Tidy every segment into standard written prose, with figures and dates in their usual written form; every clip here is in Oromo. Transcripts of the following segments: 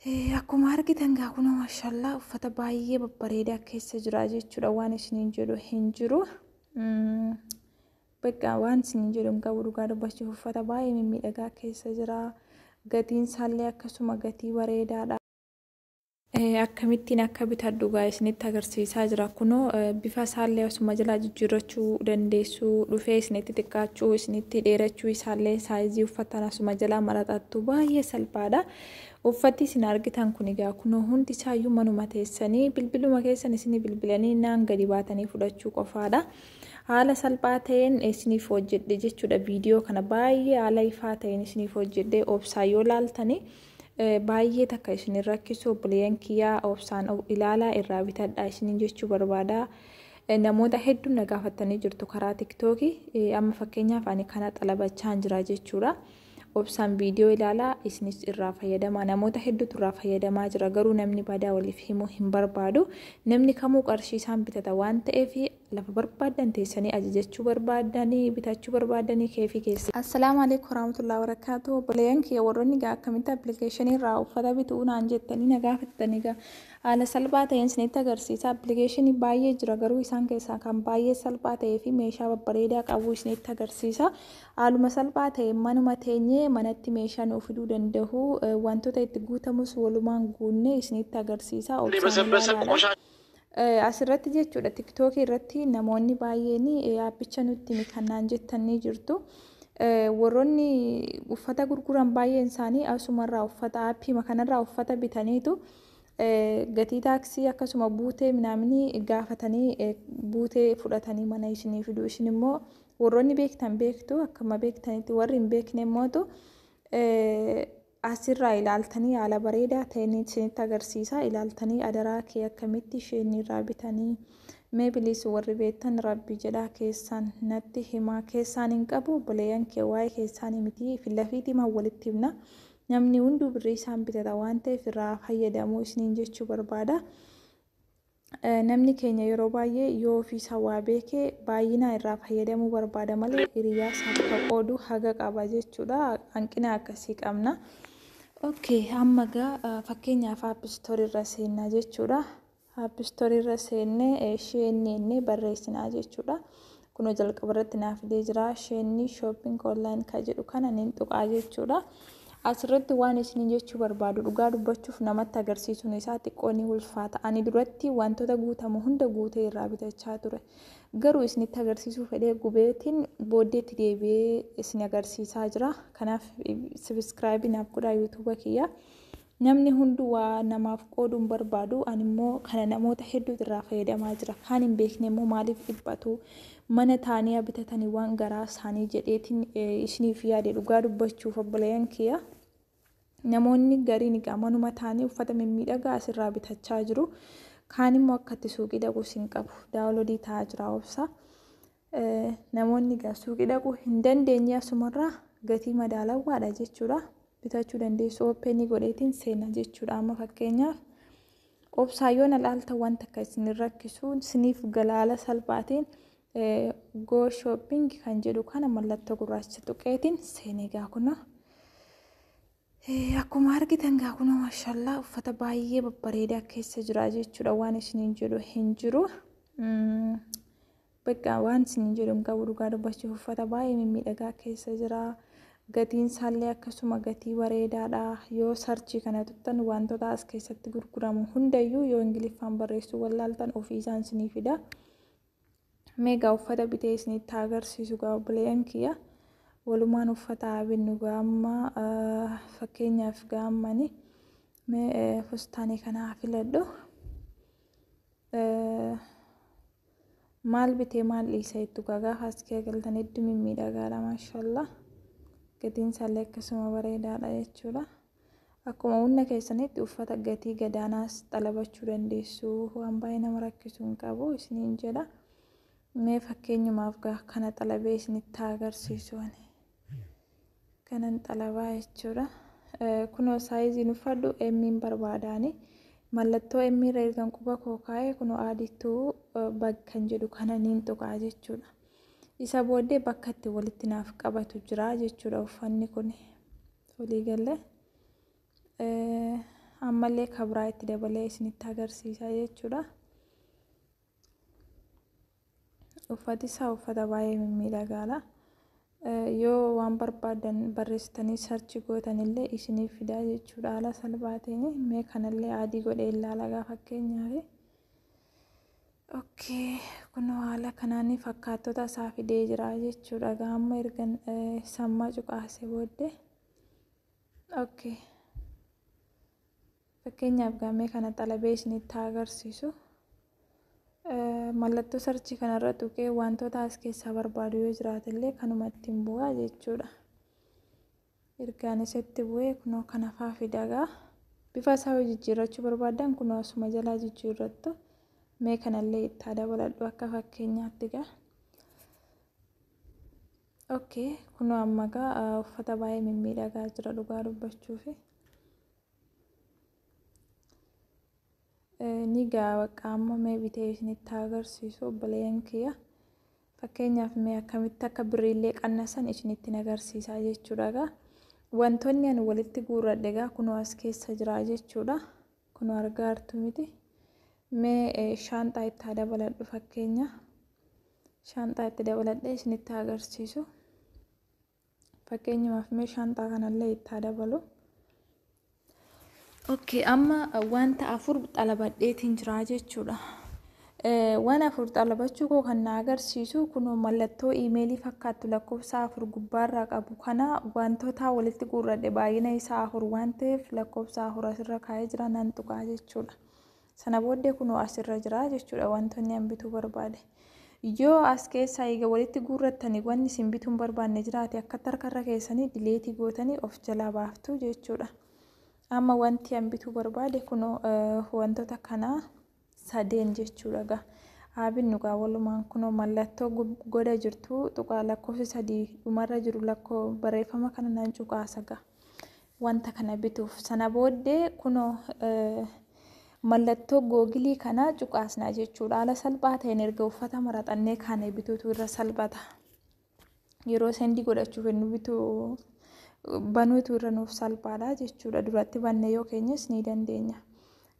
Akkuma argitan gaa kunoo maashallaa uffata baay'ee babbareedaa keessa jira jechuudha. Waan isiniin jedhu hin jiru. Bakka waan isiniin jedhu hin qabu, dhugaa dubbachuuf uffata baay'ee mimmiidhagaa keessa jira. Gatiin isaallee akkasuma gatii bareedaadha. Akkamittiin akka bitadhu gaa isinitti agarsiisaa jira. Kunoo bifa isaallee asuma jalaa jijjiirrachuu dandeessu. Dhufee isinitti xiqqaachuu, isinitti dheerachuu isaallee saayizii uffatan asuma jalaa maraxattu, baay'ee salphaadha. Uffatti isin argitan kun egaa kunoo hundi isaayyuu manuma teessanii bilbiluma keessan isinii bilbilanii naan gadi baatanii fudhachuu qofaadha. Haala salphaa ta'een isiniif hojjedhe jechuudha. Viidiyoo kana baay'ee haala ifaa ta'een isiniif hojjedhe, obsaa yoo laaltanii baay'ee takka isin rakkisu. Obboleeyyan kiyyaa, obsaan ilaalaa irraa bitadhaa isiniin jechuu barbaada. Namoota hedduun na gaafattanii jirtu karaa TikTokii. Amma fakkeenyaaf ani kana xalabachaa jira jechuudha. Obsaan viidiyoo ilaalaa, isinis irraa fayyadamaa. Namoota hedduutu irraa fayyadamaa jira, garuu namni badaa waliif himuu hin barbaadu. Namni kamuu qarshii isaan bitata waan ta'eef lafa barbaadan teessanii ajajachuu barbaadanii bitachuu barbaadanii keefii keessa. Assalaamu alaikum warahmatullahi wabarakatuh. Obboleeyyan kiyya, warroonni gaa akkamitti appilikeeshinii irraa uffata bituu naan jettanii na gaafattanii, gaa haala salphaa ta'een isinitti agarsiisa. Appilikeeshinii baay'ee jira, garuu isaan keessaa kan baay'ee salphaa ta'ee fi meeshaa babbareedaa qabu isinitti agarsiisa. Haaluma salphaa ta'een manuma teenyee manatti meeshaa nuuf fiduu danda'u, wantoota itti guutamus walumaan guunnee isinitti agarsiisa. የበሰበሰ ቆሻሻ Asirratti jechuudha, TikTokii irratti namoonni baay'een aappicha nutti himi kannaan jettanii jirtu. Warroonni uffata gurguran baay'een isaanii asumarraa uffata aappii kanarraa uffata bitaniitu gatii taaksii akkasuma buutee minaaminii gaafatanii buutee fudhatanii mana isinii fidu. Isin immoo warroonni beektan beektu, akkuma beektanitti warri hin beekne immootu asirraa ilaaltanii haala bareedaa ta'een isinitti agarsiisa. Ilaaltanii adaraa kee akkamitti isheen irraa bitanii, mee please warri beektan rabbi jedhaa keessaan natti himaa. Keessaan hin qabu obboleeyyan kee, waa'ee keessaanii miti, fillafiitii maa walitti himna. Namni hunduu birrii isaan bitata waan ta'eef irraa fayyadamuu isiniin jechuu barbaada. Namni keenya yeroo baay'ee yoo ofiisaa waa beekee baay'inaan irraa fayyadamuu barbaada malee hiriyaa isaaf ka qoodu haga qaba jechuudha. Hanqina akkasii qabna. Okay, amma gaa fakkeenyaaf App Store irra seennaa jechuudha. App Store irra seennee Shein jennee barreessinaa jechuudha. Kunoo jalqaba irratti naaf fidee jira. Shein shopping online kan jedhu kana nin tuqaa jechuudha. Asirratti waan isin jechuu barbaadu, dhugaa dubbachuuf namatti agarsiisuun isaa xiqqoo ni ulfaata. Ani duratti wantoota guutamu hunda guutee irraa bitachaa ture. Garuu isinitti agarsiisuu fedhee gubeetiin booddeetti deebi'ee isin agarsiisaa jira. Kanaaf subscribe naaf godhaa YouTube kiyya. Namni hunduu waa namaaf qooduun barbaadu, ani immoo kana namoota hedduutu irraa fayyadamaa jira. Kaan hin beekne immoo maaliif dhiphatu, mana taanii bitatanii waan garaa isaanii jedheetiin isiniif yaade, dhugaa dubbachuuf obboleeyyan kiyya. Namoonni gariin egaa manuma taanii uffata mimmiidhagaa asirraa bitachaa jiru. Kaan immoo akka itti suuqii dhaquus hin qabu. Download ta'aa jira, obsa. Namoonni egaa suuqii dhaquu hin dandeenye asumarraa gatii madaalawaadha jechuudha. Bitachuu dandeessu, open godheetiin seena jechuudha. Amma fakkeenyaaf obsaa yoo na laalta wanta akka isin rakkisu isiniif galaala salphaatiin go shopping kan jedhu kana mallattoo gurraacha tuqeetiin seenee gaa kuna. Akkuma argitan gaa kuna maashallaa uffata baay'ee babbareedaa keessa jira jechuudha. Waan isiniin jedhu hin jiru. Bakka waan isiniin jedhu hin qabu, dhugaa dubbachuuf uffata baay'ee mimmiidhagaa keessa jira. Gatiin isaallee akkasuma gatii bareedaadha. Yoo search kana tuttan wantoota as keessatti gurguramu hundayyuu yoo Ingiliffaan barreessuu wallaaltan ofii isaan isinii fida. Meegaa uffata bitee isinitti agarsiisu gaa obboleeyyan kiyya. Walumaan uffata haa binnu gaa. Amma fakkeenyaaf gaammani mee fustaanii kana haa filadhu. Maal bitee maal dhiisa jettu gaa gaafa as kee galtan, hedduu mimmiidhagaadha maashallaa. Gatiin isaallee akkasuma bareedaadha jechuudha. Akkuma humna keessanitti uffata gatii gadaanaas xalabachuu dandeessu, waan baay'ee nama rakkisu hin qabu isiniin jedha. Mee fakkeenyumaaf gaa kana xalabee isinitti agarsiisu ani. Kanan xalabaa jechuudha. Kunoo saayiziin uffadhu M'n barbaadaani. Mallattoo M irra ergan quba koo kaa'ee kunoo add to bag kan jedhu kana niin tuqaa jechuudha. Isa booddee bakka itti walitti naaf qabatu jira jechuudha uffanni kun. Walii galee. Ammallee kabraa itti dabalee isinitti agarsiisa jechuudha. Uffati isaa uffata baay'ee mimmiidhagaadha. Yoo waan barbaadan barreessitanii search gootanillee isiniif fidaa jechuudha haala salphaatiin. Mee kanallee adii godhee ilaala gaa fakkeenyaaf. Okay, kunoo haala kanaan fakkaattota isaa fidee jira jechuudha. Gaa amma ergan sammaa cuqaasee booddee. Okay. Fakkeenyaaf gaamee kana xalabee isinitti agarsiisu. Mallattoo search kanarra tuqee wantoota as keessaa barbaadu yoo jiraatellee kanuma ittiin bu'aa jechuudha. Ergaan isatti bu'ee kunoo kana faa fidagaa. Bifa isaa yoo jijjiirrachuu barbaaddan kunoo asuma jalaa jijjiirrattu. Mee kanallee itti dabaladhu akka fakkeenyaatti gaa. Okay, kunoo amma gaa uffata baay'ee mimmiidhagaa jira dhugaa dubbachuufi. Ni gaa bakka amma mee bitee isinitti agarsiisu obboleeyyan kiyya. Fakkeenyaaf mee akkamitti akka birriillee qannasan isinitti agarsiisaa jechuudha gaa. Wantoonni ani walitti guurradhe gaa kunoo as keessa jira jechuudha. Kunoo argaa jirtu miti. Mee shaanxaa itti dabaladhu fakkeenya. Shaanxaa itti dabaladhee isinitti agarsiisu. Fakkeenyumaaf mee shaanxaa kanallee itti dabalu. Okay, amma wanta 4 xalabadheetiin jira jechuudha. Waan 4 xalabachuu koo kan na agarsiisu kunoo mallattoo iimeelii fakkaattu lakkoofsa 4 gubbaarraa qabu kana wantoota walitti guurradhe baay'ina isaa 4 waan ta'eef lakkoofsa 4 asirra kaa'ee jira nan tuqaa jechuudha. Sana booddee kunoo asirra jira jechuudha wantoonni an bituu barbaade. Yoo as keessaa eega walitti guurrattanii wanni isin bituu hin barbaanne jiraate akkatti harkarra keessanii delete gootanii of jalaa baaftu jechuudha. Amma wanti an bituu barbaade kunoo wantoota kana 3 jechuudha gaa. Haa binnu gaa walumaan kunoo mallattoo goda jirtu tuqaa lakkoofsi 3 dhumarra jiru lakkoo barreeffama kana nan cuqaasa gaa. Wanta kana bituuf sana booddee kunoo mallattoo googilii kana cuqaasna jechuudha. Haala salphaa ta'een erga uffata maraxannee kaane bituutu irra salphata. Yeroo send godhachuuf nu bituu banuutu irra nuuf salphaadha jechuudha. Duratti bannee yoo keenyas ni dandeenya.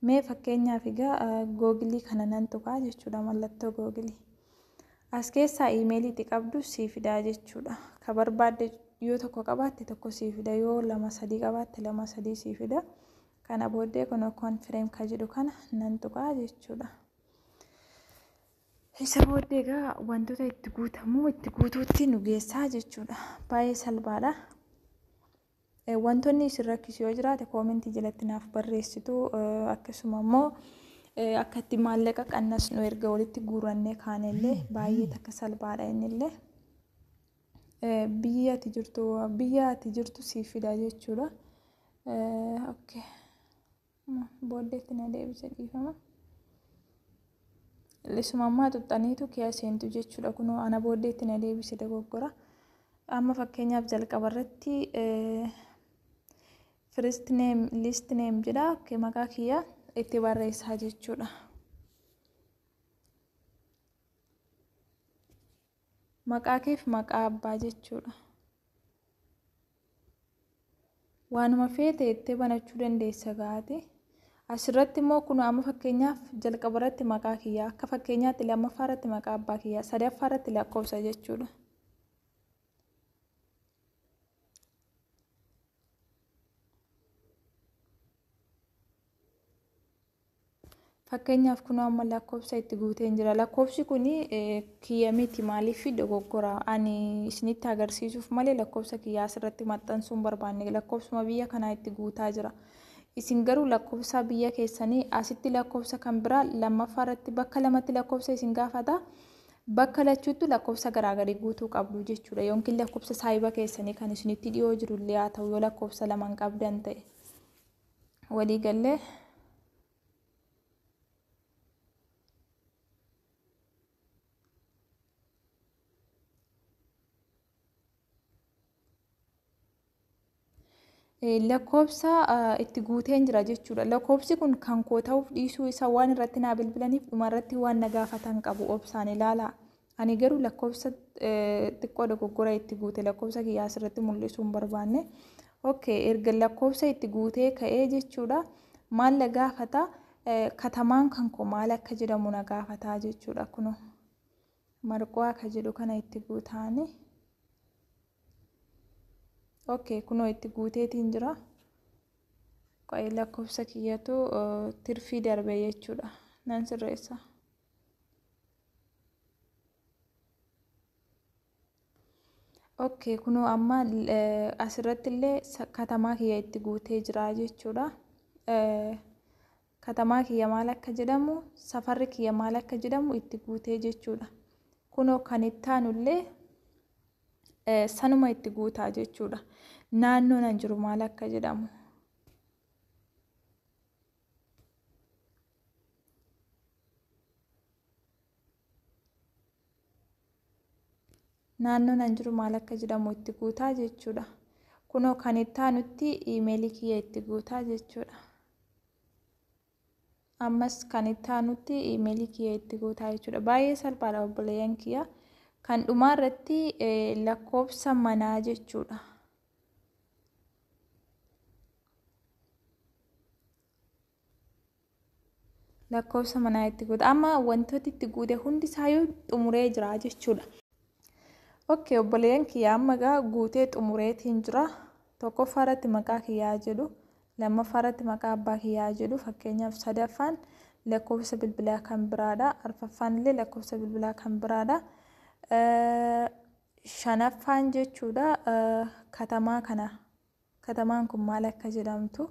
Mee fakkeenyaaf egaa googilii kana nan tuqaa jechuudha mallattoo googilii. As keessaa iimeelii itti qabdu sii fidaa jechuudha. Ka barbaadde yoo tokko qabaatte tokko sii fida, yoo 2 3 qabaatte 2 3 sii fida. Kana booddee kunoo confirm ka jedhu kana nan tuqaa jechuudha. Isa booddee egaa wantoota itti guutamu itti guutuutti nu geessaa jechuudha. Baay'ee salphaadha. Wantoonni isin rakkisu yoo jiraate comment jalatti naaf barreessitu. Akkasuma immoo akka itti maallaqa qannasnu erga walitti guurannee kaanellee baay'ee takka salphaadha innillee. Biyya ati jirtu siif fida jechuudha. Okay. Booddeetti na deebise, dhiifama. Lisuma ammaa xuxxaniitu kiya seentu jechuudha. Kunoo ana booddeetti na deebise, dogoggora. Amma fakkeenyaaf jalqaba irratti first name, last name jedha. Okay, maqaa kiyya itti barreessaa jechuudha. Maqaa keef maqaa abbaa jechuudha. Waanuma feete itti banachuu dandeessa gaate. Asirratti immoo kun amma fakkeenyaaf jalqaba irratti maqaa kiyya akka fakkeenyaatti, lammaffaa irratti maqaa abbaa kiyya, sadaffaa irratti lakkoofsa jechuudha. Fakkeenyaaf kun amma lakkoofsa itti guuteen jira. Lakkoofsi kun kiyya miti, maaliif dogoggora ani isinitti agarsiisuuf malee lakkoofsa kiyyaa asirratti maxxansuu hin barbaanne, lakkoofsuma biyya kanaa itti guutaa jira. Isin garuu lakkoofsa biyya keessanii asitti lakkoofsa kan biraa lammaffaa irratti bakka lamatti lakkoofsa isin gaafata. Bakka lachuutti lakkoofsa garaagarii guutuu qabdu jechuudha. Yookiin lakkoofsa saayiba keessanii kan isinitti dhiyoo jirullee haa ta'u yoo lakkoofsa lama hin qabdan ta'e. Waliigallee. Lakkoofsa itti guuteen jira jechuudha. Lakkoofsi kun kan koo ta'uuf dhiisuu isaa waan irratti naa bilbilaniif dhumarratti waan na gaafatan qabu, obsaan ilaalaa. Ani garuu lakkoofsa xiqqoo dogoggora itti guute, lakkoofsa kiyyaa asirratti mul'isuu hin barbaanne. Okay, erga lakkoofsa itti guutee ka'ee jechuudha. Maal na gaafata? Katamaan kan koo maal akka jedhamu na gaafataa jechuudha kunoo. Marqaa ka jedhu kana itti guutaani. Okay, kunoo itti guuteetiin jira. Qo'ee lakkoofsa kiyyatu tirfii darbe jechuudha. Nan sirreessa. Okay, kunoo amma asirratti illee katamaa kiyya itti guutee jira jechuudha. Katamaa kiyya maal akka jedhamu, safarri kiyya maal akka jedhamu itti guutee jechuudha. Kunoo kan itti aanullee sanuma itti guutaa jechuudha. Naannoo nan jiru maal akka jedhamu. Naannoo nan jiru maal akka jedhamu itti guutaa jechuudha. Kunoo kan itti aanutti iimeelii kiyya itti guutaa jechuudha. Ammas kan itti aanutti iimeelii kiyya itti guutaa jechuudha. Baay'ee salphaadha obboleeyyan kiyya. Kan dhumaa irratti lakkoofsa manaa jechuudha. Lakkoofsa manaa itti guuta. Amma wantooti itti guute hundi isaayyuu xumuree jira jechuudha. Okay, obboleeyyan kiyya amma egaa guutee xumureetiin jira. Tokkoffaa irratti maqaa kiyyaa jedhu, lammaffaa irratti maqaa abbaa kiyyaa jedhu, fakkeenyaaf sadaffaan lakkoofsa bilbilaa kan biraadha. Arfaffaan illee lakkoofsa bilbilaa kan biraadha. Shanaffaan jechuudha katamaa kana. Katamaan kun maal akka jedhamtu.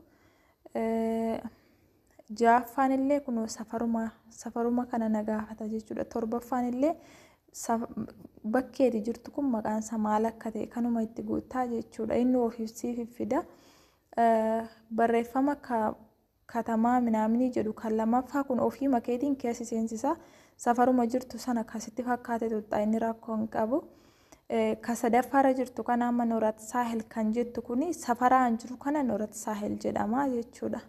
Ja'affaan illee kunoo safaruma kana na gaafata jechuudha. Torbaffaan illee bakkeeti jirtu kun maqaan isaa maal akka ta'e kanuma itti guutaa jechuudha. Inni ofiif siif fida. Barreeffama katamaa minaaminii jedhu kan lammaffaa kun ofii makeetiin keessa seensisa. Safaruma jirtu sana kasitti fakkaate tuttaa inni rakkoo hin qabu. Ka sadaffaarra jirtu kana amma Noorat Saahil kan jettu kuni safaraan jiru kana Noorat Saahil jedhama jechuudha.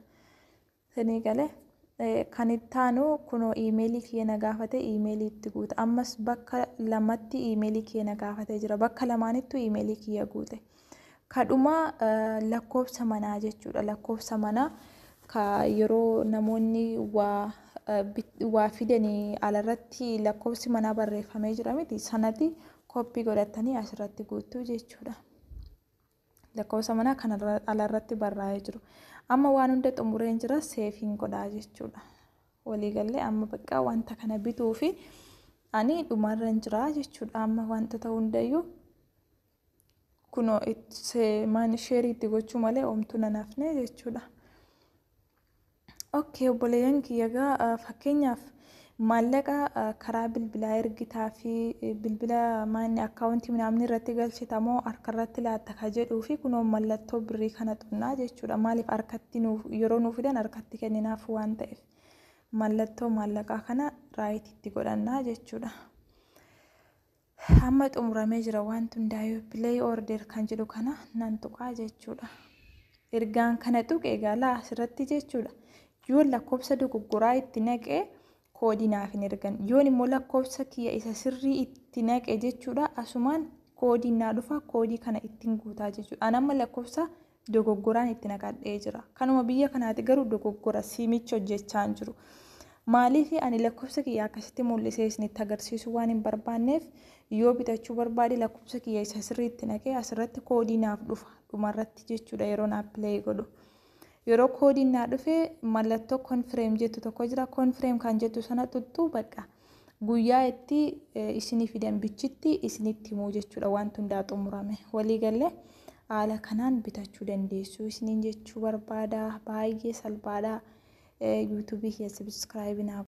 Isinii galee kan itti aanu kunoo iimeelii kiyya na gaafate iimeelii itti guuta. Ammas bakka lamatti iimeelii kiyya na gaafatee jira. Bakka lamaanittuu iimeelii kiyya guute. Kadhuma lakkoofsa manaa jechuudha. Lakkoofsa manaa ka yeroo namoonni waa fidanii alarratti lakkoofsi manaa barreeffamee jira miti sanatti koppii godhatanii asirratti guutuu jechuudha. Lakkoofsa manaa kan alarratti barraa'ee jiru. Amma waan hunda xumureen jira seefiin godhaa jechuudha. Waliigallee amma bakka wanta kana bituu fi ani dhumarra jira jechuudha. Amma wantoota hundayyuu kunoo maan sheerii itti gochuu malee omtuu nan hafne jechuudha. Okay, obboleeyyan kiyya egaa fakkeenyaaf maallaqa karaa bilbilaa ergitaa fi bilbila maanni akkaawuntii minaamni irratti galchitamoo harka irratti laatta ka jedhuu fi kunoo mallattoo birrii kana xunnaa jechuudha. Maaliif harkatti yeroo nuu fidan harkatti kenninaaf waan ta'eef mallattoo maallaqaa kana raayitiitti godhannaa jechuudha. Amma xumuramee jira wanti hundaayyuu pileey order kan jedhu kana nan tuqaa jechuudha. Ergaan kana tuqe egaa laa asirratti jechuudha. Yoo lakkoofsa dogoggoraa itti naqee koodii naaf hin ergan. Yoon immoo lakkoofsa kiyya isa sirrii itti naqe jechuudha. Asumaan koodiin naa dhufa koodii kana ittiin guutaa jechuudha. An amma lakkoofsa dogoggoraan itti naqadhee jira. Kanuma biyya kanaati garuu dogoggora siimichi hojjechaa hin jiru. Maaliif ani lakkoofsa kiyya akkasitti mul'isee isinitti agarsiisuu waan hin barbaanneef yoo bitachuu barbaade lakkoofsa kiyya isa sirrii itti naqee asirratti koodii naaf dhufa dhumarratti jechuudha yeroo naaf pileey godhu. Yeroo koodiin naa dhufe mallattoo konfireem jettu tokko jira. Konfireem kan jettu sana tuttuu bakka guyyaa itti isinii fidan bichitti isinitti himuu jechuudha wanti hundaa xumurame. Waliigallee haala kanaan bitachuu dandeessu isiniin jechuu barbaada. Baay'ee salphaadha. Yuutuubii kiyya sabiskiraayibii naa